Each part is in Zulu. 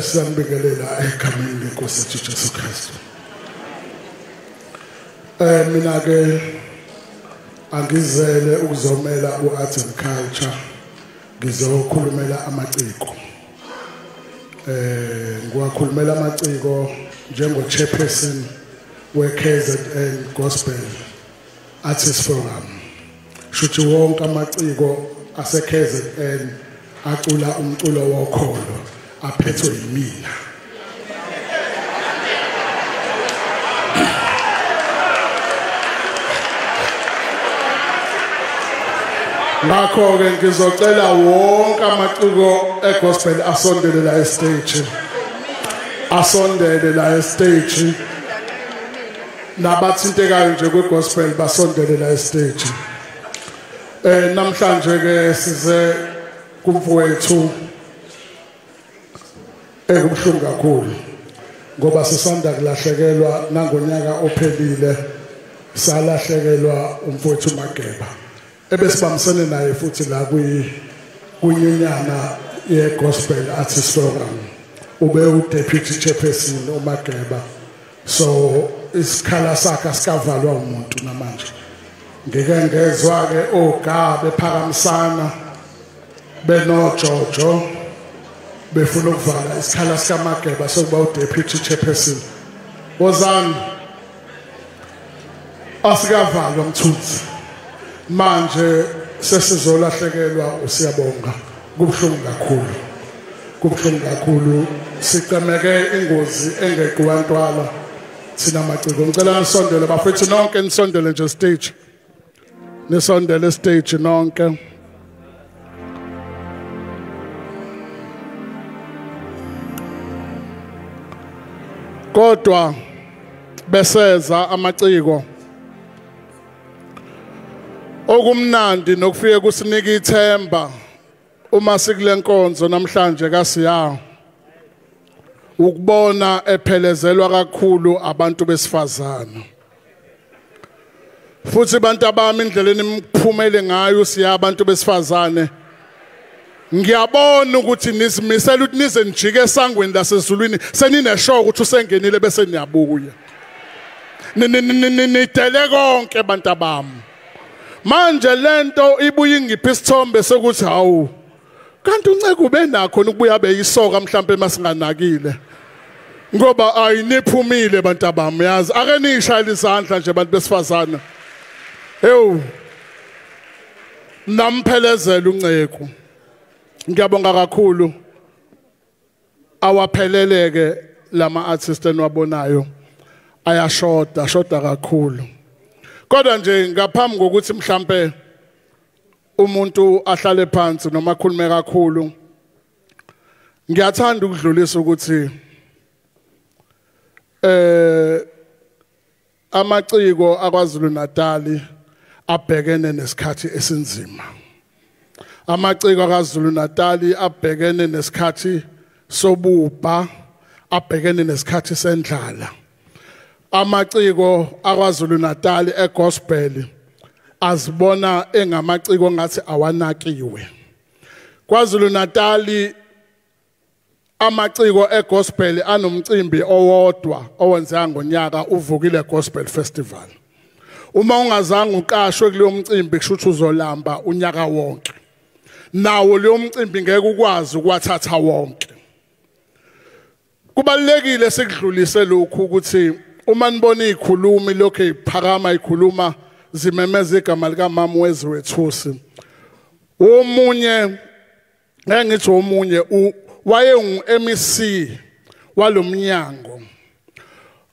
Siyambingelela egameni lenkosi yethu Jesu Kristu. Mina ke angizele ukuzomela uArt and Culture, ngizokhulumela amaciko. Ngiwakhulumela amaciko njengo chairperson we-KZN Gospel Artist Forum. Shuthi wonke amaciko ase-KZN acula umculo wokholo aphethwe yimina. Ngakho-ke ngizocela wonke amaciko egospel asondele la estage. Asondele la estage. Nabathintekayo nje kwigospel basondele la estage. Namhlanje ke size kumfowethu ekubuhlungu kakhulu ngoba sisanda kulahlekelwa nangonyaka ophelile, salahlekelwa umfowethu Mageba ebesibambisene naye futhi la kwinyunyana ye Gospel Artist Forum. Ube u-deputy chairperson uMageba, so isikhala sakhe asikavalwa umuntu namanje. Ngike ngezwa ke oga bephakamisana benoJojo befuna ukuvala isikhala sikaMageba sokuba u-deputy chairperson. Wozani, asikavalwa Mthunzi. Manje sesizolahlekelwa uSiyabonga. Kubuhlungu kakhulu, kubuhlungu kakhulu. Sicemeke ingozi engeqiwa ntwala thina maciko. Ngicela nisondele bafethu nonke, nisondele nje stage, nisondele stage nonke. Kodwa beseza amaciko okumnandi nokufike kusinika ithemba uma sikule nkonzo namhlanje kaSiya, ukubona ephelezelwa kakhulu abantu besifazana. Futhi abantu abami indlela eniphumele ngayo siya abantu besifazane, ngiyabona ukuthi nizimisela ukuthi nize nijike esangweni lasezulwini senineshow ukuthi usengenile bese niyabuya. Nidele konke abantu abami. Manje lento ibuye ingiphi isithombe sokuthi hawu, kanti uNceku ubenakho ukubuya beyisoka mhlambe masinganakile, ngoba ayiniphumile bantu abami. Yazi ake nishayele izandla nje bantu besifazana. Ewu, namphelezela uNceku. Ngiyabonga kakhulu. Awapheleleke lama artists eniwabonayo, ayashoda, shoda kakhulu. Kodwa nje ngaphambi kokuthi mhlambe umuntu ahlale phansi noma akhulume kakhulu, ngiyathanda ukudlulisa ukuthi amaciko akwaZulu Natal abhekene nesikhathi esinzima. Amaciko akwaZulu Natal abhekene nesikhathi sobubha, abhekene nesikhathi sendlala. Amaciko akwaZulu Natal egospel azibona engamaciko ngathi awanakiwe. KwaZulu Natal amaciko egospel anomcimbi owodwa owenzeka ngonyaka, uVukile Gospel Festival. Uma ungazange uqashwe kuleyo mcimbi kusho ukuthi uzolamba unyaka wonke. Nawo leyo mcimbi ngeke ukwazi ukwathatha wonke. Kubalulekile sikudlulise lokhu ukuthi uma nibona izikhulumi lokho iphakama ikhuluma zimemeza igama likaMama wezwethusi, omunye ngeke ngithi omunye wayengu-MEC walomnyango,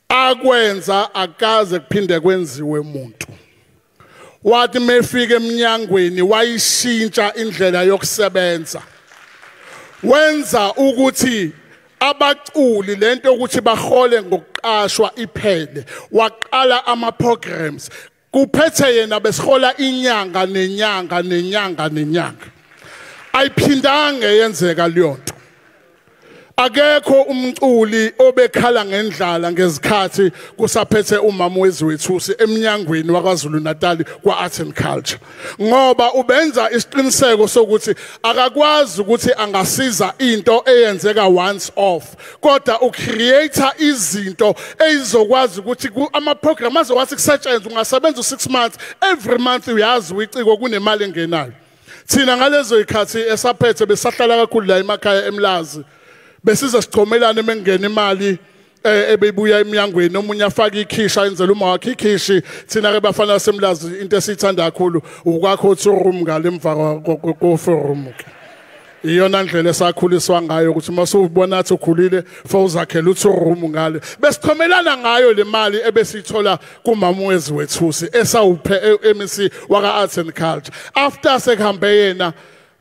akwenza akaze kuphinde kwenziwe umuntu. Wathi mefika eminyangweni wayishintsha indlela yokusebenza, wenza ukuthi abaculi lento ukuthi bahole ngokuqashwa iphele. Waqala ama programs kuphethe yena besihola inyanga nenyanga nenyanga nenyanga, ayiphindange yenzeka leyo nto. Akekho umculi obekhala ngendlala ngezikhathi kusaphethe umama wezwethusi eminyangweni wakwaZulu Natal kwa Arts and Culture, ngoba ubenza isiqiniseko sokuthi akakwazi ukuthi angasiza into eyenzeka once off, kodwa ucreator izinto ezizokwazi ukuthi ama program azokwazi kusetshenzwa, ungasebenza 6 months, every month uyazi uiciko kunemali engenayo. Thina ngalezo ikhathi esaphethe besahlala kakhulu la emakhaya eMlazi, besiza sichomelana emengena imali ebebuya eminyangweni, omunye afaka ikhisha enzela uma wakhe ikhishi. Thina ke bafana baseMlazi into esiyithanda kakhulu ukwakho two room ngale emva ko four room ke. Iyona ndlela esakhuliswa ngayo ukuthi masubona athi ukhulile fawuzakhela u2 room ngale. Besichomelana ngayo le mali ebesithola kumama wezwethusi esawuphe MEC waka Arts and Culture. After sekuhambe yena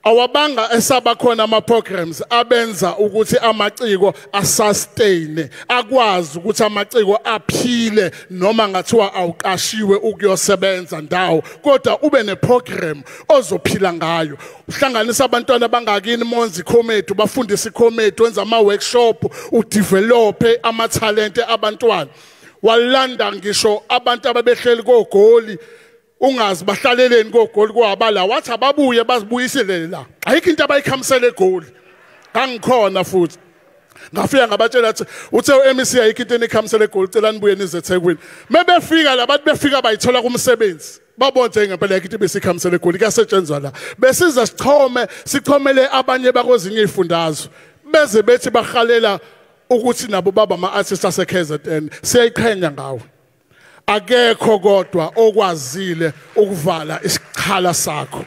awabanga esaba khona ama programs abenza ukuthi amaciko asustain, akwazi ukuthi amaciko aphile noma ngathiwa awuqashiwe ukuyosebenza ndawo, kodwa ube ne program ozophila ngayo. Uhlanganisa abantwana bangakini monzi comedy, bafundise comedy, wenza ama workshop, udevelope ama talent abantwana. Walanda ngisho abantu ababehleli kogoli, ungazi bahlaleleni kogoli kwabala, wathi ababuye bazibuyisele la. Ayikho into abayikhamisele egoli. Ngangikhona futhi ngafika ngabatshela athi uthe uMEC ayikho into enikhamisele egoli, cela nibuye nize eThekwini. Mebefika labantu befika bayithola kumsebenzi, babona nje ngempela ayikho into besikhamisele egoli, kuyasetshenzwa la. Besiza sichome sichomele abanye bakwezinye izifundazwe, beze bethi bahalela ukuthi nabo baba ama artists ase KZN. Siyayiqhenya ngawe. Akekho kodwa okwazile ukuvala isikhala sakho.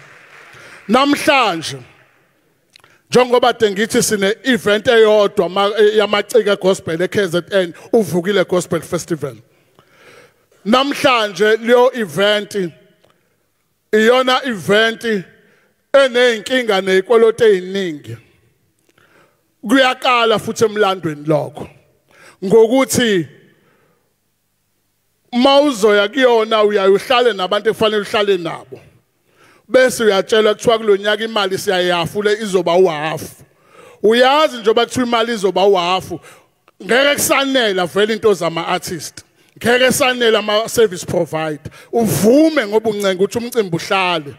Namhlanje njengoba ngithi sine event eyodwa yamaciko gospel eKZN, uvukile Gospel Festival. Namhlanje leyo event iyona event eneyinkinga nezikweletu eziningi. Kuyaqala futhi emlandweni lokho ngokuthi mawuzoya kuyona uyayohlale nabantu ekufanele uhlale nabo, bese uyatshelwa kuthiwa kulonyaka imali siyayihafule izoba uhafu. Uyazi njengoba kuthiwa imali izoba uhafu, ngeke kusanela vele into zama artist, ngeke sanela ama service provider. Uvume ngoba uncenga ukuthi umcimbi uhlale,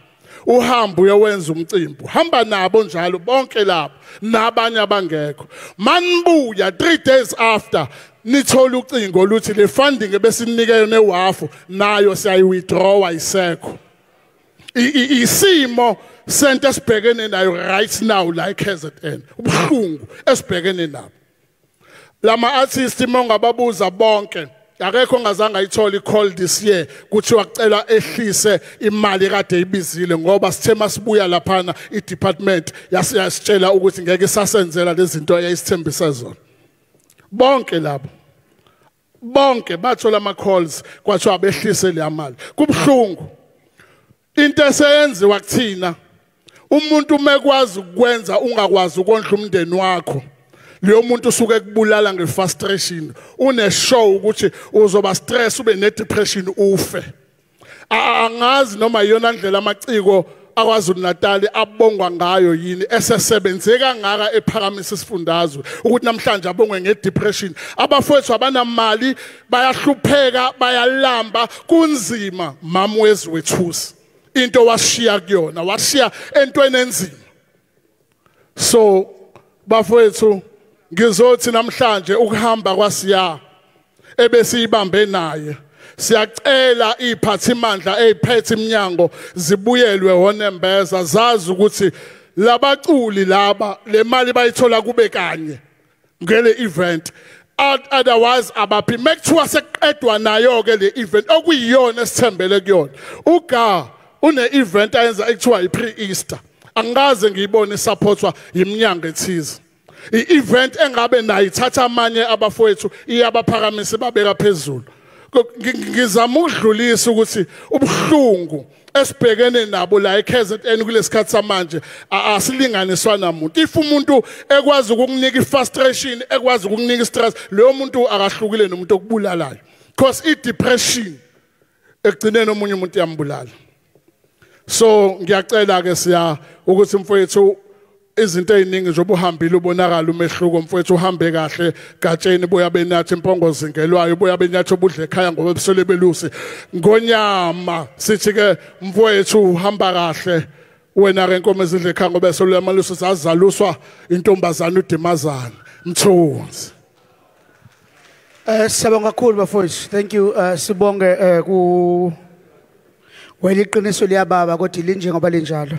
uhambe uyowenza umcimbi, hamba nabo njalo bonke lapho nabanye abangekho. Manibuya 3 days after nithola ucingo luthi le funding ebesinike newafu nayo siyayi-withdraw, isekho. Isimo sento esibhekene nayo right now la eKZN, ubuhlungu esibhekene nabo. Lama artists mongababuza bonke, akekho ongazange ayithole i-call this year kuthiwa kucela ehlise imali kade ibizile, ngoba sithe masibuya laphana i-department yasitshela ukuthi ngeke isasenzela lezi zinto eyayisithembise zona. Bonke labo bonke bathola ama calls kwathiwa behlise le mali. Kubuhlungu into eseyenziwa kuthina. Umuntu umekwazi ukwenza ungakwazi ukondla umndeni wakho, leyo muntu usuke ekubulala ngefrustration, une show ukuthi uzoba stress ube ne depression ufe. Angazi noma iyona ndlela amaciko akwaZulu Natal abongwa ngayo yini esesebenze kangaka ephakamisa isifundazwe ukuthi namhlanje abongwe ngedepression. Abafowethu abanamali bayahlupheka, bayalamba, kunzima. Mama wezwethusi into washiya kuyona, washiya entweni enzima. So bafowethu ngizothi namhlanje ukuhamba kwasiya ebesiyibambe naye, siyacela iphathimandla eziphethe iminyango zibuyelwe honembeza, zazi ukuthi labaculi laba le mali bayithola kube kanye ngele event, otherwise abaphi. Mekuthiwa sekuqedwa nayo ke le event okuyiyona esithembele kuyona. Uga une event ayenza ekuthiwa i-pre-Easter, angikaze ngiyibone isupportwa yiminyango ethize. I-event engabe nayo ithatha amanye abafowethu iyabaphakamisa babeka phezulu. Ngizama ukudlulisa ukuthi ubuhlungu esibhekene nabo la eKZN kulesikhathi samanje asilinganiswa namuntu. If umuntu ekwazi ukukunika ifrustration, ekwazi ukukunika istress, leyo muntu akahlukile nomuntu okubulalayo, because i-depression ekugcineni omunye umuntu iyambulala. So ngiyacela ke siya ukuthi mfowethu Izinto eziningi nje obuhambile ubonakala umehluko mfowethu, uhambe kahle gatsheni, buya benathi impongo zingelwayo, buya benyathi obudle ekhaya ngoba ebusele belusi ngonyama. Sithi ke mfowethu uhamba kahle wena ke, inkomo ezidle ekhaya ngoba esole amalusi zazaluswa intombazana uDimazana Mthunzi. Siyabonga kakhulu bafowethu. Thank you. Sibonge ku wena, iqiniso liyababa kodwa linje ngoba linjalo.